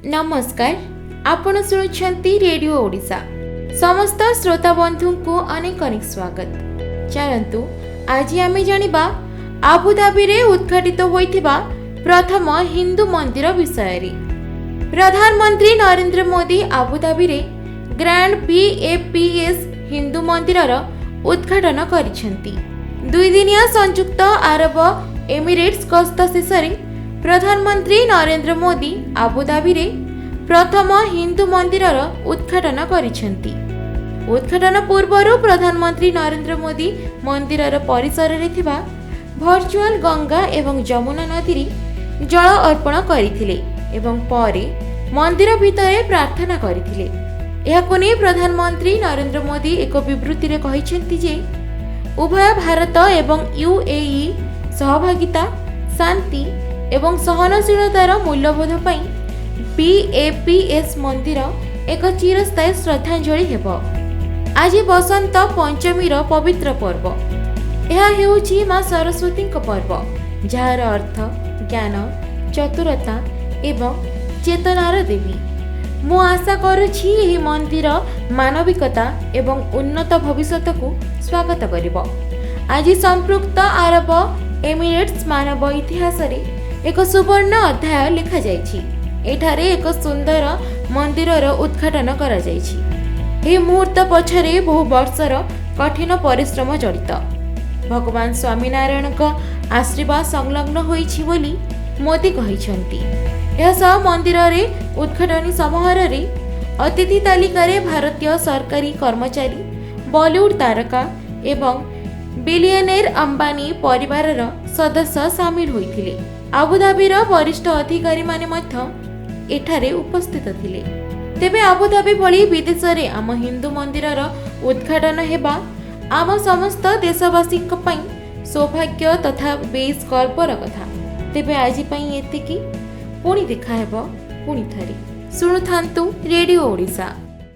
ନମସ୍କାର, ଆପଣ ଶୁଣୁଛନ୍ତି ରେଡ଼ିଓ ଓଡ଼ିଶା। ସମସ୍ତ ଶ୍ରୋତା ବନ୍ଧୁଙ୍କୁ ଅନେକ ଅନେକ ସ୍ୱାଗତ। ଚାଲନ୍ତୁ, ଆଜି ଆମେ ଜାଣିବା ଆବୁଧାବିରେ ଉଦ୍ଘାଟିତ ହୋଇଥିବା ପ୍ରଥମ ହିନ୍ଦୁ ମନ୍ଦିର ବିଷୟରେ। ପ୍ରଧାନମନ୍ତ୍ରୀ ନରେନ୍ଦ୍ର ମୋଦି ଆବୁଧାବିରେ ଗ୍ରାଣ୍ଡ ବିଏପିଏସ୍ ହିନ୍ଦୁ ମନ୍ଦିରର ଉଦ୍ଘାଟନ କରିଛନ୍ତି। 2 ଦିନିଆ ସଂଯୁକ୍ତ ଆରବ ଏମିରେଟ୍ସ ଗସ୍ତ ଶେଷରେ ପ୍ରଧାନମନ୍ତ୍ରୀ ନରେନ୍ଦ୍ର ମୋଦି ଆବୁଧାବିରେ ପ୍ରଥମ ହିନ୍ଦୁ ମନ୍ଦିରର ଉଦ୍ଘାଟନ କରିଛନ୍ତି। ଉଦ୍ଘାଟନ ପୂର୍ବରୁ ପ୍ରଧାନମନ୍ତ୍ରୀ ନରେନ୍ଦ୍ର ମୋଦି ମନ୍ଦିରର ପରିସରରେ ଥିବା ଭର୍ଚୁଆଲ ଗଙ୍ଗା ଏବଂ ଯମୁନା ନଦୀରେ ଜଳ ଅର୍ପଣ କରିଥିଲେ ଏବଂ ପରେ ମନ୍ଦିର ଭିତରେ ପ୍ରାର୍ଥନା କରିଥିଲେ। ଏହାକୁ ନେଇ ପ୍ରଧାନମନ୍ତ୍ରୀ ନରେନ୍ଦ୍ର ମୋଦି ଏକ ବିବୃତ୍ତିରେ କହିଛନ୍ତି ଯେ ଉଭୟ ଭାରତ ଏବଂ ୟୁଏଇ ସହଭାଗିତା, ଶାନ୍ତି ଏବଂ ସହନଶୀଳତାର ମୂଲ୍ୟବୋଧ ପାଇଁ ବିଏପିଏସ୍ ମନ୍ଦିର ଏକ ଚିରସ୍ଥାୟୀ ଶ୍ରଦ୍ଧାଞ୍ଜଳି ହେବ। ଆଜି ବସନ୍ତ ପଞ୍ଚମୀର ପବିତ୍ର ପର୍ବ। ଏହା ହେଉଛି ମା ସରସ୍ୱତୀଙ୍କ ପର୍ବ, ଯାହାର ଅର୍ଥ ଜ୍ଞାନ, ଚତୁରତା ଏବଂ ଚେତନାର ଦେବୀ। ମୁଁ ଆଶା କରୁଛି, ଏହି ମନ୍ଦିର ମାନବିକତା ଏବଂ ଉନ୍ନତ ଭବିଷ୍ୟତକୁ ସ୍ୱାଗତ କରିବ। ଆଜି ସଂଯୁକ୍ତ ଆରବ ଏମିରେଟ୍ସ ମାନବ ଇତିହାସରେ ଏକ ସୁବର୍ଣ୍ଣ ଅଧ୍ୟାୟ ଲେଖାଯାଇଛି। ଏଠାରେ ଏକ ସୁନ୍ଦର ମନ୍ଦିରର ଉଦ୍ଘାଟନ କରାଯାଇଛି। ଏହି ମୁହୂର୍ତ୍ତ ପଛରେ ବହୁ ବର୍ଷର କଠିନ ପରିଶ୍ରମ ଜଡ଼ିତ। ଭଗବାନ ସ୍ୱାମୀନାରାୟଣଙ୍କ ଆଶୀର୍ବାଦ ସଂଲଗ୍ନ ହୋଇଛି ବୋଲି ମୋଦି କହିଛନ୍ତି। ଏହା ସହ ମନ୍ଦିରରେ ଉଦ୍ଘାଟନୀ ସମାରୋହରେ ଅତିଥି ତାଲିକାରେ ଭାରତୀୟ ସରକାରୀ କର୍ମଚାରୀ, ବଲିଉଡ ତାରକା ଏବଂ ବିଲିୟନେର ଅମ୍ବାନୀ ପରିବାରର ସଦସ୍ୟ ସାମିଲ ହୋଇଥିଲେ। ଆବୁଧାବିର ବରିଷ୍ଠ ଅଧିକାରୀମାନେ ମଧ୍ୟ ଏଠାରେ ଉପସ୍ଥିତ ଥିଲେ। ତେବେ ଆବୁଧାବି ଭଳି ବିଦେଶରେ ଆମ ହିନ୍ଦୁ ମନ୍ଦିରର ଉଦ୍ଘାଟନ ହେବା ଆମ ସମସ୍ତ ଦେଶବାସୀଙ୍କ ପାଇଁ ସୌଭାଗ୍ୟ ତଥା ବେଶ ଗର୍ବର କଥା। ତେବେ ଆଜି ପାଇଁ ଏତିକି। ପୁଣି ଦେଖାହେବ ପୁଣି ଥରେ। ଶୁଣୁଥାନ୍ତୁ ରେଡ଼ିଓ ଓଡ଼ିଶା।